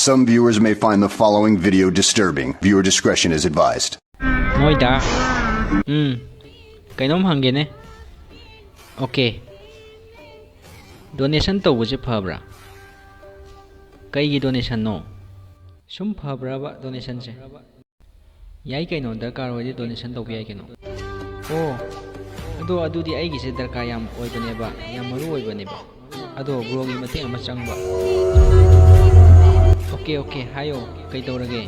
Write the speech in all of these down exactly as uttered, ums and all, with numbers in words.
Some viewers may find the following video disturbing. Viewer discretion is advised. ꯃꯣꯏꯗ ꯎꯝ ꯀꯩꯅꯣꯝ ꯍꯪꯒꯦꯅꯦ꯫ Okay. Donation ꯇꯧꯕꯁꯦ ꯐꯕ꯭ꯔꯥ? ꯀꯩꯒꯤ ꯗꯣꯅꯦꯁꯟꯅꯣ? ꯁꯨꯝ ꯐꯕ꯭ꯔꯕ ꯗꯣꯅꯦꯁꯟꯁꯦ? ꯌꯥꯏ ꯀꯩꯅꯣ, ꯗꯔꯀꯥꯔ ꯑꯣꯏꯔꯗꯤ ꯗꯣꯅꯦꯁꯟ ꯇꯧꯕ ꯌꯥꯏ ꯀꯩꯅꯣ꯫ ꯑꯣ, ꯑꯗꯣ ꯑꯗꯨꯗꯤ ꯑꯩꯒꯤꯁꯦ ꯗꯔꯀꯥꯔ ꯌꯥꯝ ꯑꯣꯏꯕꯅꯦꯕ, ꯌꯥꯝ ꯃꯔꯨ ꯑꯣꯏꯕꯅꯦꯕ꯫ ꯑꯗꯣ ꯕ꯭ꯔꯣꯒꯤ ꯃꯇꯦꯡ ꯑꯃ ꯆꯪꯕ꯫ ꯑꯣꯀꯦ ꯑꯣꯀꯦ, ꯍꯥꯏꯌꯣ, ꯀꯩꯗꯧꯔꯒꯦ?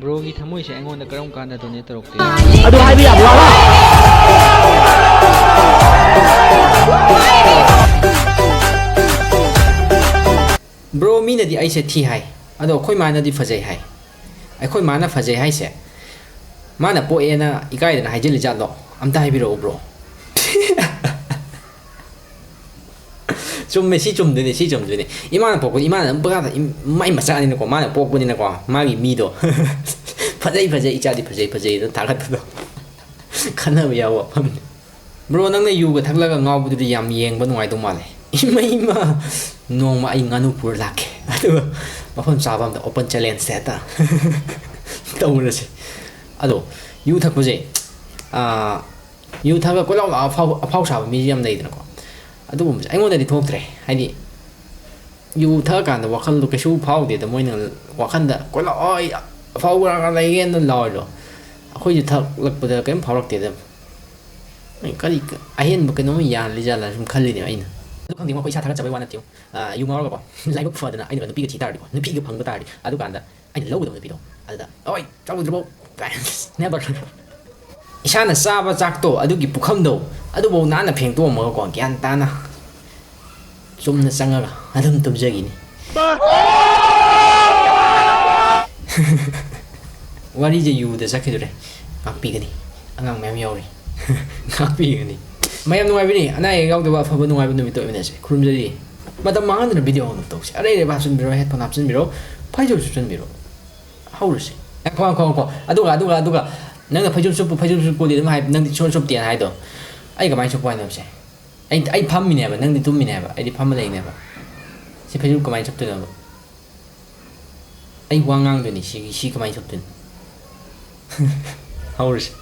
ꯕ꯭ꯔꯣꯒꯤ ꯊꯃꯣꯏꯁꯦ ꯑꯩꯉꯣꯟꯗ ꯀꯔꯝ ꯀꯥꯟꯗ ꯗꯣꯅꯦꯠ ꯇꯧꯔꯛꯇꯣꯏꯅꯣ? ꯑꯗꯨ ꯍꯥꯏꯕ ꯌꯥꯕ꯭ꯔꯣ? ꯕ꯭ꯔꯣ, ꯃꯤꯅꯗꯤ ꯑꯩꯁꯦ ꯊꯤ ꯍꯥꯏ, ꯑꯗꯣ ꯑꯩꯈꯣꯏ ꯃꯥꯅꯗꯤ ꯐꯖꯩ ꯍꯥꯏ꯫ ꯑꯩꯈꯣꯏ ꯃꯥꯅ ꯐꯖꯩ ꯍꯥꯏꯁꯦ, ꯃꯥꯅ ꯄꯣꯛꯑꯦꯅ ꯏꯀꯥꯏꯗꯅ ꯍꯥꯏꯖꯤꯜꯂꯤ ꯖꯥꯠꯂꯣ? ꯑꯝꯇ ꯍꯥꯏꯕꯤꯔꯛꯎ ꯕ꯭ꯔꯣ꯫ ꯆꯨꯝꯃꯦ, ꯁꯤ ꯆꯨꯝꯗꯣꯏꯅꯦ, ꯁꯤ ꯆꯨꯝꯗꯣꯏꯅꯦ꯫ ꯏꯃꯥꯅ ꯄꯣꯛꯄ, ꯏꯃꯥꯅ ꯑꯗꯨꯝ ꯄꯪꯀꯥꯗ ꯏꯝ-, ꯃꯥꯏ ꯃꯆꯥꯅꯤꯅꯀꯣ, ꯃꯥꯅ ꯄꯣꯛꯄꯅꯤꯅꯀꯣ, ꯃꯥꯒꯤ ꯃꯤꯗꯣ ꯐꯖꯩ ꯐꯖꯩ, ꯏꯆꯥꯗꯤ ꯐꯖꯩ ꯐꯖꯩ ꯑꯗꯨꯝ ꯊꯥꯒꯠꯄꯗꯣ ꯈꯟꯅꯕ ꯌꯥꯕ ꯋꯥꯐꯝꯅꯤ꯫ ꯕ꯭ꯔꯣ, ꯅꯪꯅ ꯌꯨꯒ ꯊꯛꯂꯒ ꯉꯥꯎꯕꯗꯨꯗꯤ ꯌꯥꯝ ꯌꯦꯡꯕ ꯅꯨꯡꯉꯥꯏꯗꯧ ꯃꯥꯜꯂꯦ꯫ ꯏꯃ ꯏꯃ, ꯅꯣꯡꯃ ꯑꯩ ꯉꯥꯅꯨ ꯄꯨꯔ ꯂꯥꯛꯀꯦ, ꯑꯗꯨꯒ ꯃꯐꯝ ꯆꯥꯕ ꯑꯝꯗ open challenge ꯍꯦꯛꯇ ꯇꯧꯔꯁꯦ꯫ ꯑꯗꯣ ꯌꯨ ꯊꯛꯄꯁꯦ, ꯑꯥ, ꯌꯨ ꯊꯛꯑꯒ ꯀꯣꯏꯂꯥꯎ ꯂꯥꯎ ꯑꯐꯥꯎ-, ꯑꯐꯥꯎ ꯁꯥꯕ ꯃꯤꯁꯦ ꯌꯥꯝ ꯂꯩꯗꯅꯀꯣ꯫ ꯑꯗꯨꯒꯨꯝꯕꯁꯦ ꯑꯩꯉꯣꯟꯗꯗꯤ ꯊꯣꯛꯇ꯭ꯔꯦ꯫ ꯍꯥꯏꯗꯤ ꯌꯨ ꯊꯛꯑꯀꯥꯟꯗ ꯋꯥꯈꯜꯗꯣ ꯀꯩꯁꯨ ꯐꯥꯎꯗꯦꯗ, ꯃꯣꯏꯅ ꯋꯥꯈꯜꯗ ꯀꯣꯏꯂꯥꯎ "ꯑꯣꯏ, ꯑꯐꯥꯎꯕ ꯂꯩꯒꯦꯅ" ꯂꯥꯎꯔꯤꯗꯣ꯫ ꯑꯩꯈꯣꯏꯁꯨ ꯊꯛꯂꯛꯄꯗ ꯀꯔꯤꯝ ꯐꯥꯎꯔꯛꯇꯦꯗ꯫ ꯑꯩ ꯀꯔꯤ ꯑꯍꯦꯟꯕ ꯀꯩꯅꯣꯝ ꯌꯥꯜꯂꯤꯖꯥꯠꯂ ꯁꯨꯝ ꯈꯜꯂꯤꯅꯦꯕ ꯑꯩꯅ꯫ ꯑꯗꯨ ꯈꯪꯗꯦ, ꯃꯈꯣꯏ ꯏꯁꯥ ꯊꯥꯒꯠꯆꯕꯩ ꯋꯥ ꯅꯠꯇꯦ꯫ ꯑ, ꯌꯨ ꯉꯥꯎꯔꯒꯀꯣ, ꯂꯥꯏꯕꯛ ꯐꯗꯅ ꯑꯩꯅ ꯅꯨꯄꯤꯒ ꯊꯤ ꯇꯥꯔꯗꯤꯀꯣ, ꯅꯨꯄꯤꯒ ꯐꯪꯕ ꯇꯥꯔꯗꯤ, ꯑꯗꯨꯀꯥꯟꯗ ꯑꯩꯅ ꯂꯧꯒꯗꯕ ꯅꯨꯄꯤꯗꯣ, ꯑꯗꯨꯗ "ꯑꯣꯏ, ꯆꯥꯎꯗ꯭ꯔꯤꯕꯣ?" ꯀꯥꯏꯅ꯫ Never꯫ ꯏꯁꯥꯅ ꯆꯥꯕ ꯆꯥꯛꯇꯣ, ꯑꯗꯨꯒꯤ ꯄꯨꯈꯝꯗꯣ, ꯑꯗꯨꯐꯥꯎ ꯅꯥꯟꯅ ꯐꯦꯡꯇꯣꯛꯑꯝꯃꯒꯀꯣ, ꯒ꯭ꯌꯥꯟ ꯇꯥꯅ ꯆꯨꯝꯅ ꯆꯪꯉꯒ ꯑꯗꯨꯝ ꯇꯨꯝꯖꯈꯤꯅꯤ꯫ ꯋꯥꯔꯤꯁꯦ ꯌꯨꯗ ꯆꯠꯈꯤꯗꯣꯔꯦ꯫ ꯉꯥꯛꯄꯤꯒꯅꯤ꯫ ꯑꯉꯥꯡ ꯃꯌꯥꯝ ꯌꯥꯎꯔꯤ꯫ ꯉꯥꯛꯄꯤꯒꯅꯤ꯫ ꯃꯌꯥꯝ ꯅꯨꯡꯉꯥꯏꯕꯤꯅꯤ꯫ ꯑꯅꯥ ꯑꯌꯦꯛ ꯌꯥꯎꯗꯕ ꯑꯐꯕ ꯅꯨꯡꯉꯥꯏꯕ ꯅꯨꯃꯤꯠꯇ ꯑꯣꯏꯃꯤꯟꯅꯁꯦ꯫ ꯈꯨꯔꯨꯝꯖꯔꯤ꯫ ꯃꯇꯝ ꯃꯥꯡꯍꯟꯗꯅ ꯚꯤꯗꯤꯑꯣ ꯑꯃ ꯇꯧꯁꯦ꯫ ꯑꯔꯩ ꯑꯔꯩꯕ ꯍꯥꯞꯆꯤꯟꯕꯤꯔꯣ, ꯍꯦꯠꯐꯣꯟ ꯍꯥꯞꯆꯤꯟꯕꯤꯔꯣ, ꯐꯩꯖꯨꯞ ꯁꯨꯞꯆꯤꯟꯕꯤꯔꯣ꯫ ꯍꯧꯔꯁꯤ꯫ ꯉꯥꯏꯈꯣ, ꯉꯥꯏꯈꯣ, ꯉꯥꯏꯈꯣ꯫ ꯑꯗꯨꯒ, ꯑꯗꯨꯒ ꯅꯪꯅ ꯐꯩꯖꯨꯞ ꯁꯨꯞꯄꯨ, ꯐꯩꯖꯨꯞ ꯁꯨꯞꯄꯨꯗꯤ ꯑꯗꯨꯝ ꯍꯥꯏ, ꯅꯪꯗꯤ ꯁꯨꯡꯁꯨꯞ ꯁꯨꯞꯇꯦꯅ ꯍꯥꯏꯗꯣ꯫ ꯑꯩ ꯀꯃꯥꯏꯅ ꯁꯨꯞꯄꯨ ꯍꯥꯏꯅꯣ ꯁꯦ? ꯑꯩ, ꯑꯩ ꯐꯝꯃꯤꯅꯦꯕ, ꯅꯪꯗꯤ ꯇꯨꯝꯃꯤꯅꯦꯕ, ꯑꯩꯗꯤ ꯐꯝꯃ ꯂꯩꯅꯦꯕ꯫ ꯁꯤ ꯐꯩꯖꯨꯞ ꯀꯃꯥꯏꯅ ꯁꯨꯞꯇꯣꯏꯅꯣꯕ? ꯑꯩ ꯋꯥ ꯉꯥꯡꯗꯣꯏꯅꯤ, ꯁꯤꯒꯤ, ꯁꯤ ꯀꯃꯥꯏꯅ ꯊꯣꯛꯇꯣꯏꯅꯣ? ꯍꯧꯔꯁꯤ꯫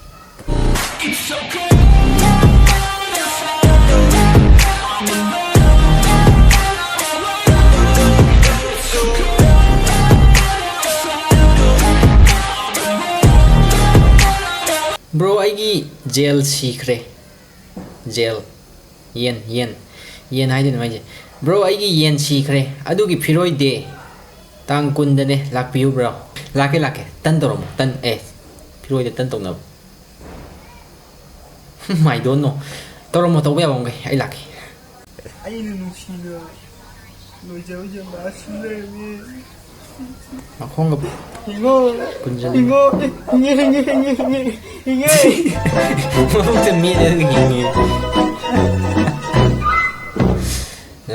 Bro, ꯑꯩꯒꯤ ꯖꯦꯜ ꯁꯤꯈ꯭ꯔꯦ꯫ ꯖꯦꯜ꯫ ꯌꯦꯟ, ꯌꯦꯟ꯫ ꯌꯦꯟ ꯍꯥꯏꯗꯣꯏꯅꯦ ꯃꯥꯏꯁꯦ꯫ Bro, ꯑꯩꯒꯤ ꯌꯦꯟ ꯁꯤꯈ꯭ꯔꯦ꯫ ꯑꯗꯨꯒꯤ ꯐꯤꯔꯣꯏ ꯗꯦ꯫ ꯇꯥꯡ ꯀꯨꯟꯗꯅꯦ꯫ ꯂꯥꯛꯄꯤꯌꯨ, bro꯫ ꯂꯥꯛꯀꯦ, ꯂꯥꯛꯀꯦ꯫ ꯇꯟ ꯇꯧꯔꯝꯃꯣ꯫ ꯇꯟ, ꯑꯦ꯫ ꯐꯤꯔꯣꯏꯗ ꯇꯟ ꯇꯧꯅꯕ꯫ I don't know꯫ ꯇꯧꯔꯝꯃꯣ, ꯇꯧꯕ ꯌꯥꯕ ꯃꯈꯩ꯫ ꯑꯩ ꯂꯥꯛꯀꯦ꯫ ꯑꯩꯅ ꯅꯨꯡꯁꯤꯅ ꯂꯣꯏꯖꯔꯨꯖ ꯃꯥꯁꯨ ꯂꯩꯔꯝꯃꯤ꯫ ꯃꯈꯣꯡꯒ ꯏꯉꯣ, ꯄꯨꯟꯖꯟ- ꯏꯉꯣ, ꯏꯉꯦ, ꯏꯉꯦ, ꯏꯉꯦ, ꯏꯉꯦ, ꯏꯉꯦ꯫ ꯃꯕꯨꯛꯇ ꯃꯦꯠꯂꯒ ꯍꯤꯡꯉꯤ꯫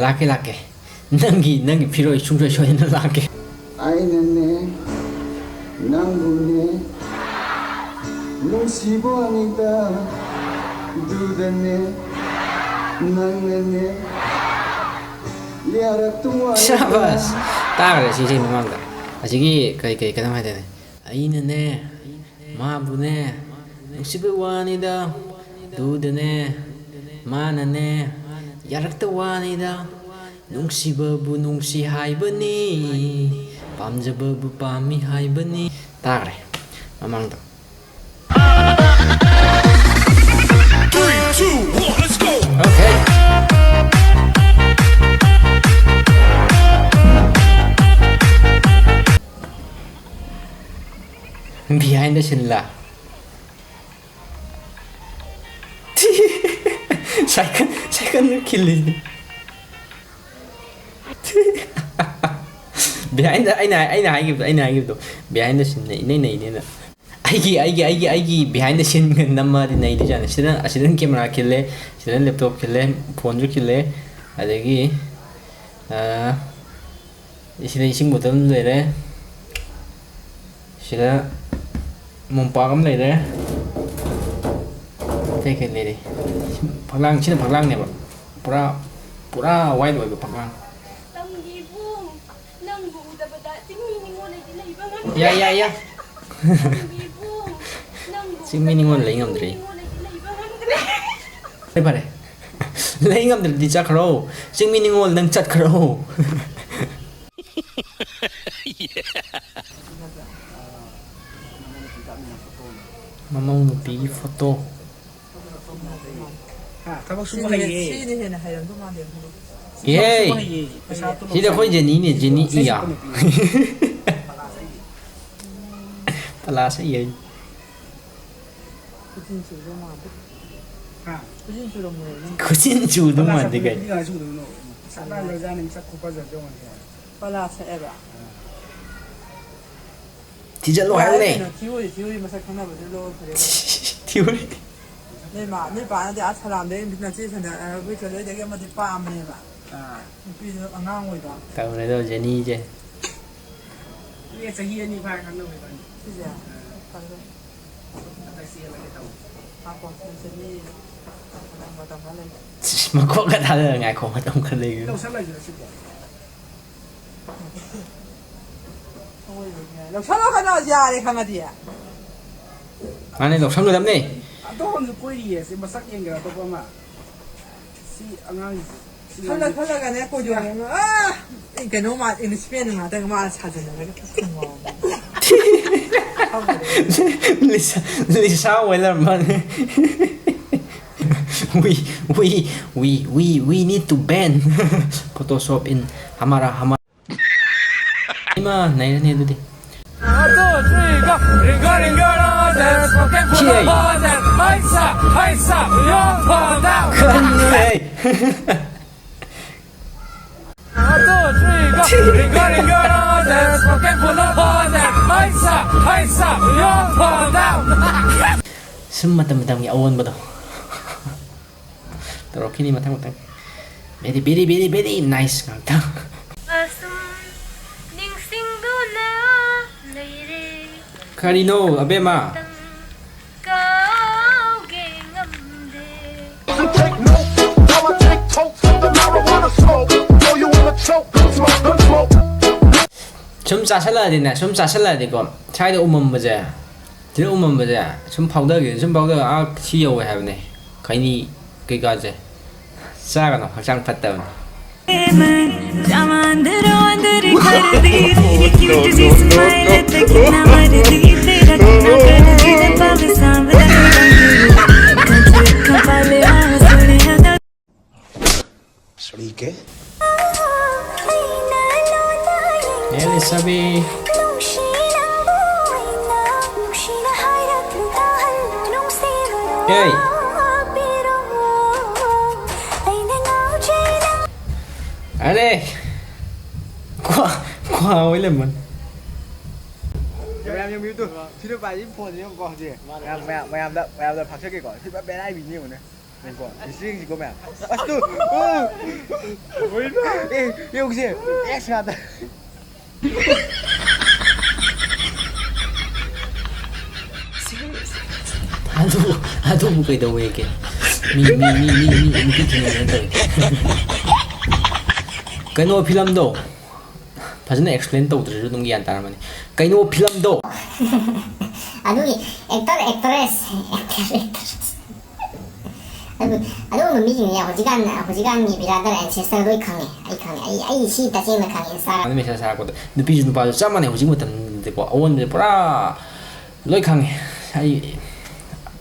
ꯂꯥꯛꯀꯦ, ꯂꯥꯛꯀꯦ꯫ ꯅꯪꯒꯤ, ꯅꯪꯒꯤ ꯐꯤꯔꯣꯏ ꯁꯨꯡꯁꯣꯏ ꯁꯣꯏꯗꯅ ꯂꯥꯛꯀꯦ꯫ ꯑꯩꯅꯅꯦ, ꯅꯪꯕꯨꯅꯦ, ꯅꯨꯡꯁꯤꯕ ꯋꯥꯅꯤꯗ, ꯑꯗꯨꯗꯅꯦ, ꯅꯪꯅꯅꯦ, ꯌꯥꯔꯛꯇ ꯋꯥꯅꯤꯗ꯫ ꯁꯥꯕꯥꯁ! ꯇꯥꯈ꯭ꯔꯦ ꯁꯤꯁꯦ ꯃꯃꯥꯡꯗ꯫ ꯑꯁꯤꯒꯤ ꯀꯩ, ꯀꯩ, ꯀꯩꯅꯣꯝ ꯍꯥꯏꯗꯥꯏꯅꯦ? ꯑꯩꯅꯅꯦ, ꯃꯥꯕꯨꯅꯦ, ꯅꯨꯡꯁꯤꯕ ꯋꯥꯅꯤꯗ, ꯑꯗꯨꯗꯅꯦ, ꯃꯥꯅꯅꯦ, ꯌꯥꯔꯛꯇ ꯋꯥꯅꯤꯗ, ꯅꯨꯡꯁꯤꯕꯕꯨ ꯅꯨꯡꯁꯤ ꯍꯥꯏꯕꯅꯤ, ꯄꯥꯝꯖꯕꯕꯨ ꯄꯥꯝꯃꯤ ꯍꯥꯏꯕꯅꯤ꯫ ꯇꯥꯈ꯭ꯔꯦ ꯃꯃꯥꯡꯗ꯫ Three, two, one, let's go! Okay. Behind the scene ꯂꯥ? ꯁꯥꯏꯀꯜ, ꯁꯥꯏꯀꯜꯗ ꯈꯤꯜꯂꯤꯁꯤꯗꯤ꯫ Behind the, ꯑꯩꯅ, ꯑꯩꯅ ꯍꯥꯏꯈꯤꯕꯗꯣ, ꯑꯩꯅ ꯍꯥꯏꯈꯤꯕꯗꯣ, behind the scene ꯅ ꯏꯅꯩ ꯅꯩꯅꯦꯅ꯫ ꯑꯩꯒꯤ, ꯑꯩꯒꯤ, ꯑꯩꯒꯤ, ꯑꯩꯒꯤ behind the scene ꯒ ꯅꯝꯃꯗꯤ ꯅꯩꯗꯣꯏꯖꯥꯠꯅꯤ꯫ ꯁꯤꯗ, ꯑꯁꯤꯗꯅ camera ꯈꯤꯜꯂꯦ, ꯁꯤꯗꯅ laptop ꯈꯤꯜꯂꯦ, phone ꯁꯨ ꯈꯤꯜꯂꯦ, ꯑꯗꯒꯤ, ꯑꯥ, ꯁꯤꯗ ꯏꯁꯤꯡ bottle ꯑꯃ ꯂꯩꯔꯦ꯫ ꯁꯤꯗ ꯃꯣꯝꯄꯥꯛ ꯑꯃ ꯂꯩꯔꯦ꯫ ꯑꯇꯩ ꯀꯩ ꯂꯩꯔꯤ? ꯐꯛꯂꯥꯡ, ꯁꯤꯅ ꯐꯛꯂꯥꯡꯅꯦꯕ꯫ ꯄꯨꯔꯥ, ꯄꯨꯔꯥ white ꯑꯣꯏꯕ ꯐꯛꯂꯥꯡ꯫ ꯇꯝꯒꯤ ꯏꯕꯨꯡ, ꯅꯪꯕꯨ ꯎꯗꯕꯗ ꯆꯤꯡꯃꯤ ꯅꯤꯉꯣꯜ ꯂꯩꯇꯦ꯫ ꯌꯥ, ꯌꯥ, ꯌꯥ꯫ ꯆꯤꯡꯃꯤ ꯅꯤꯉꯣꯜ ꯂꯩ ꯉꯝꯗ꯭ꯔꯦ꯫ ꯐꯔꯦ, ꯐꯔꯦ꯫ ꯂꯩ ꯉꯝꯗ꯭ꯔꯗꯤ ꯆꯠꯈ꯭ꯔꯣ꯫ ꯆꯤꯡꯃꯤ ꯅꯤꯉꯣꯜ, ꯅꯪ ꯆꯠꯈ꯭ꯔꯣ꯫ ꯃꯃꯧ ꯅꯨꯄꯤꯒꯤ ꯐꯣꯇꯣ꯫ ꯍꯥ, ꯊꯕꯛ ꯁꯨꯕ ꯁꯤꯅ ꯍꯦ-, ꯍꯩꯌꯦ꯫ ꯁꯤꯅ ꯍꯦꯟꯅ ꯍꯩꯔꯝꯗꯧ ꯃꯥꯜꯂꯦ꯫ ꯏꯍꯦ! ꯊꯕꯛ ꯁꯨꯕ ꯍꯩꯌꯦ, ꯄꯩꯁꯥ ꯇꯣꯂꯣꯞ ꯁꯤꯗꯤ ꯑꯩꯈꯣꯏ ꯆꯥꯏ꯫ ꯖꯦꯅꯤꯅꯦ, ꯖꯦꯅꯤ ꯁꯤ ꯏꯌꯥ꯫ ꯅꯨꯄꯤ꯫ ꯄꯂꯥꯁ ꯏꯌꯥ꯫ ꯈꯨꯖꯤꯟ ꯆꯨꯗꯧ ꯃꯥꯜꯂꯦ꯫ ꯍꯥ? ꯈꯨꯖꯤꯟ ꯆꯨꯔꯝꯃꯣꯏ ꯅꯪ꯫ ꯈꯨꯖꯤꯟ ꯆꯨꯗꯧ ꯄꯂꯥꯁ ꯃꯥꯟꯗꯦ ꯀꯩ꯫ ꯅꯨꯄꯤ ꯀꯃꯥꯏ ꯆꯨꯗꯣꯏꯅꯣ? ꯃꯁꯥ ꯅꯥꯟꯈ꯭ꯔꯖꯥꯠꯅꯤ, ꯃꯁꯛ ꯈꯨꯐꯖꯕꯗꯣ ꯌꯦꯡꯉꯣ꯫ ꯄꯂꯥ ꯁꯛꯑꯦꯕ? ꯊꯤꯖꯤꯜꯂꯣ ꯌꯥꯔꯦ ꯍꯥꯏꯕꯅꯦ꯫ ꯀꯩꯅꯣ, ꯊꯤꯑꯣꯔꯤ, ꯊꯤꯑꯣꯔꯤ ꯃꯁꯛ ꯈꯪꯅꯕꯗꯨ ꯂꯣꯏ ꯐꯔꯦ꯫ ꯊꯤꯑꯣꯔꯤ꯫ ꯅꯣꯏ ꯃꯥ, ꯅꯣꯏ ꯄꯥꯅꯗꯤ ꯑꯥ ꯁꯂꯥꯝꯗꯩ ꯅꯆꯦ ꯁꯟꯗ-, ꯑ, ꯋꯤꯛꯇ ꯂꯣꯏꯗꯒꯤ ꯑꯃꯗꯤ ꯄꯥꯝꯕꯅꯦꯕ꯫ ꯑꯥ꯫ ꯅꯨꯄꯤꯗꯣ ꯑꯉꯥꯡ ꯑꯣꯏꯕ꯫ ꯇꯧꯔꯦꯗꯣ ꯖꯦꯅꯤꯁꯦ꯫ ꯏꯅꯦ ꯆꯍꯤ ꯑꯅꯤ ꯐꯥꯔꯦ ꯈꯪꯅꯕ ꯏꯕꯥꯅꯤ꯫ ꯁꯤꯁꯦ? ꯑꯥ꯫ ꯇꯜꯂꯦ꯫ ꯍꯟꯗꯛ ꯆꯦꯜꯂꯒꯦ ꯇꯧꯕ꯫ ꯉꯥꯏꯈꯣ, ꯖꯦꯅꯤ, ꯃꯇꯝ ꯈꯔ ꯂꯩ꯫ ꯁꯤꯁ, ꯃꯀꯣꯛꯀ ꯊꯥꯗꯔ ꯉꯥꯏꯈꯣ, ꯃꯇꯝ ꯈꯔ ꯂꯩ꯫ ꯂꯧꯁꯜꯂꯁꯤꯔ ꯁꯤꯕꯣ? ꯂꯧꯁꯜꯂꯣ ꯀꯩꯅꯣ, ꯌꯥꯔꯦ ꯈꯪꯉꯗꯤ꯫ ꯃꯥꯅꯦ, ꯂꯧꯁꯜꯒꯗꯕꯅꯦ꯫ ꯑꯇꯣꯞꯄ ꯑꯃꯁꯨ ꯀꯣꯏꯔꯤꯌꯦ, ꯁꯤ ꯃꯁꯛ ꯌꯦꯡꯒꯦꯔꯥ ꯑꯇꯣꯞꯄ ꯑꯃ? ꯁꯤ ꯑꯉꯥꯡꯁꯦ꯫ ꯁꯤ ꯈꯜꯂ ꯑꯉꯥꯡꯁꯦ꯫ ꯈꯜꯂꯒꯅꯦ ꯀꯣꯏꯗꯣꯏꯅꯦ꯫ ꯑꯥ! ꯑꯩ ꯀꯩꯅꯣ ꯃꯥ-, ꯏꯪꯂꯤꯁ ꯃꯦꯟ ꯉꯥꯛꯇ ꯃꯥ ꯁꯥꯖꯤꯜꯂꯒ ꯊꯝꯃꯣ꯫ ꯂꯤꯁꯥ, ꯂꯤꯁꯥ ꯑꯣꯏ ꯂꯩꯔꯝꯕꯅꯦ꯫ We, we, we, we, we need to ban Photoshop in Hamara Hamara. ꯏꯃꯥ, ꯅꯩꯔꯅꯤ ꯑꯗꯨꯗꯤ꯫ One, two, three, go. Ringa, ringa, dance, rock and roll, ꯁꯤ ꯑꯩ꯫ Dance. Haisa, haisa, yo, fall down. ꯀꯔꯤꯅꯣꯍꯦ? One, two, three, go. Ringa, ringa, dance, rock and roll, Dance. Haisa, haisa, yo, fall down. ꯁꯨꯝ ꯃꯇꯝ ꯃꯇꯝꯒꯤ ꯑꯑꯣꯟꯕꯗꯣ꯫ ꯇꯧꯔꯛꯈꯤꯅꯤ ꯃꯊꯪ ꯃꯊꯪ꯫ Very, very, very, very nice ꯉꯥꯛꯇ꯫ ꯑꯁꯨꯝ ꯅꯤꯡꯁꯤꯡꯗꯨꯅ ꯂꯩꯔꯦ꯫ ꯀꯔꯤꯅꯣ, ꯑꯕꯦꯝꯃ? ꯃꯇꯝ ꯀꯥꯎꯒꯦ ꯉꯝꯗꯦ꯫ You take notes while I take totes of the marijuana smoke. Know you wanna choke, gun smoke, gun smoke. ꯁꯨꯝ ꯆꯥꯁꯜꯂꯛꯑꯗꯤꯅꯦ, ꯁꯨꯝ ꯆꯥꯁꯜꯂꯛꯑꯗꯤꯀꯣ, ꯁ꯭ꯋꯥꯏꯗ ꯎꯃꯝꯕꯁꯦ, ꯁꯤꯗ ꯎꯃꯝꯕꯁꯦ ꯁꯨꯝ ꯐꯥꯎꯗꯈꯤꯕ, ꯁꯨꯝ ꯐꯥꯎꯗ, ꯑꯥ, ꯁꯤ ꯌꯧꯋꯦ ꯍꯥꯏꯕꯅꯦ꯫ ꯈꯩꯅꯤ ꯀꯩꯀꯥꯁꯦ ꯆꯥꯒꯅꯨ, ꯍꯛꯆꯥꯡ ꯐꯠꯇꯕꯅꯤ꯫ ꯁꯣꯔꯤ ꯀꯦ? ꯑꯦ, ꯂꯩꯁꯥꯕꯤ꯫ ꯑꯦ꯫ ꯑꯔꯦ꯫ ꯈ꯭ꯋꯥ-, ꯈ꯭ꯋꯥ ꯑꯣꯏ ꯂꯩꯔꯝꯕꯅꯤ꯫ ꯃꯌꯥꯝ ꯌꯦꯡꯕꯤꯌꯨ ꯇꯨ꯫ ꯁꯤ ꯅꯨꯄꯥꯁꯤ ꯐꯣꯟꯁꯦ ꯌꯦꯡꯉꯨꯀꯣ ꯍꯧꯖꯤꯛ꯫ ꯃꯌꯥꯝ, ꯃꯌꯥꯝ, ꯃꯌꯥꯝꯗ, ꯃꯌꯥꯝꯗ ꯐꯥꯛꯆꯒꯦꯀꯣ꯫ ꯁꯤ ꯄꯨꯔꯥ ꯕꯦꯔꯥ ꯏꯕꯤꯅꯤ ꯌꯦꯡꯉꯨꯅꯦ꯫ ꯌꯦꯡꯉꯨꯀꯣ꯫ ꯍꯤꯁꯇ꯭ꯔꯤ ꯌꯦꯡꯁꯤꯀꯣ ꯃꯌꯥꯝ꯫ ꯑꯁ ꯇꯨ꯫ ꯑꯣ꯫ ꯑꯦ, ꯌꯦꯡꯉꯨꯁꯦ꯫ ꯑꯦꯛꯁ ꯉꯥꯛꯇ꯫ ꯑꯗꯨ, ꯑꯗꯨꯕꯨ ꯀꯩꯗꯧꯋꯦꯒꯦ? ꯃꯤ, ꯃꯤ, ꯃꯤ, ꯃꯤ, ꯃꯤ, ꯅꯨꯄꯤ ꯊꯤꯅꯗꯅ ꯇꯧꯋꯦ꯫ ꯀꯩꯅꯣ ꯐꯤꯂꯝꯗꯣ? ꯐꯖꯅ ꯑꯦꯛꯁꯄ꯭ꯂꯦꯟ ꯇꯧꯗ꯭ꯔꯁꯨ ꯑꯗꯨꯝ ꯒ꯭ꯌꯥꯟ ꯇꯥꯔꯝꯃꯅꯤ꯫ ꯀꯩꯅꯣ ꯐꯤꯂꯝꯗꯣ? ꯑꯗꯨꯒꯤ ꯑꯦꯛꯇꯔ, ꯑꯦꯛꯇ꯭ꯔꯦꯁ, ꯑꯦꯛꯇꯔ, ꯑꯦꯛꯇ꯭ꯔꯦꯁ꯫ ꯑꯗꯨ, ꯑꯗꯨꯒꯨꯝꯕ ꯃꯤꯁꯤꯡꯁꯦ ꯍꯧꯖꯤꯛꯀꯥꯟ, ꯍꯧꯖꯤꯛꯀꯥꯟꯒꯤ ꯕꯤꯔꯥꯗꯔ ꯑꯦꯟꯁꯦꯁꯇꯔ ꯂꯣꯏ ꯈꯪꯉꯦ꯫ ꯑꯩ ꯈꯪꯉꯦ꯫ ꯑꯩ, ꯑꯩ ꯁꯤ ꯇꯁꯦꯡꯅ ꯈꯪꯉꯦ, ꯏꯟꯁꯇꯥꯒ꯭ꯔꯥꯝ꯫ ꯑꯗꯨ ꯃꯦꯁꯦꯖ ꯊꯥꯔꯛꯄꯗ ꯅꯨꯄꯤꯁꯨ ꯅꯨꯄꯥꯁꯨ ꯆꯞ ꯃꯥꯟꯅꯩ ꯍꯧꯖꯤꯛ ꯃꯇꯝꯗꯗꯤꯀꯣ꯫ ꯑꯑꯣꯟꯕꯁꯦ ꯄꯨꯔꯥ ꯂꯣꯏ ꯈꯪꯉꯦ꯫ ꯑꯩ,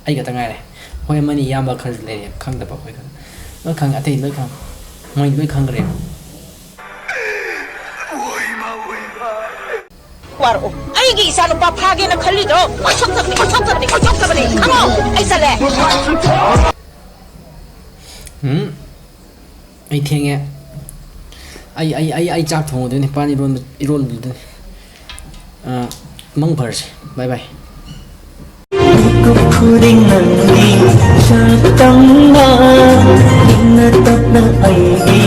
ꯑꯩ ꯈꯛꯇ ꯉꯥꯏꯔꯦ꯫ ꯑꯩꯈꯣꯏ ꯑꯃꯅꯤ ꯏꯌꯥꯝꯕ ꯈꯔꯁꯨ ꯂꯩꯔꯦ, ꯈꯪꯗꯕ ꯑꯩꯈꯣꯏ ꯈꯔ꯫ ꯂꯣꯏ ꯈꯪꯉꯦ, ꯑꯇꯩ ꯂꯣꯏ ꯈꯪꯉꯦ꯫ ꯃꯣꯏ ꯂꯣꯏ ꯈꯪꯈ꯭ꯔꯦꯕ꯫ ꯋꯥꯔꯛꯑꯣ꯫ ꯑꯩꯒꯤ ꯏꯆꯥꯅꯨꯄꯥ ꯐꯥꯒꯦꯅ ꯈꯜꯂꯤꯗꯣ ꯀꯣꯏꯊꯣꯛꯇꯕꯅꯤ, ꯀꯣꯏꯊꯣꯛꯇꯕꯅꯤ, ꯀꯣꯏꯊꯣꯛꯇꯕꯅꯤ꯫ ꯈꯪꯉꯣ? ꯑꯩ ꯆꯠꯂꯦ꯫ ꯎꯝ꯫ ꯑꯩ ꯊꯦꯡꯉꯦ꯫ ꯑꯩ, ꯑꯩ, ꯑꯩ, ꯑꯩ ꯆꯥꯛ ꯊꯣꯡꯉꯨꯗꯣꯏꯅꯤ꯫ ꯄꯥꯟ ꯏꯔꯣꯟꯕ, ꯏꯔꯣꯜꯂꯨꯗꯣꯏꯅꯤ꯫ ꯑ, ꯃꯪ ꯐꯔꯁꯦ꯫ ꯕꯥꯏ ꯕꯥꯏ꯫ ꯃꯤꯀꯨꯞ ꯈꯨꯗꯤꯡ ꯅꯪꯒꯤ ꯁꯛꯇꯝꯅ ꯏꯪꯅ ꯇꯞꯅ ꯑꯩꯒꯤ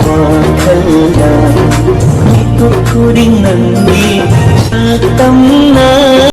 ꯋꯥꯈꯜꯗ꯫ ꯃꯤꯀꯨꯞ ꯈꯨꯗꯤꯡ ꯅꯪꯒꯤ ꯁꯛꯇꯝꯅ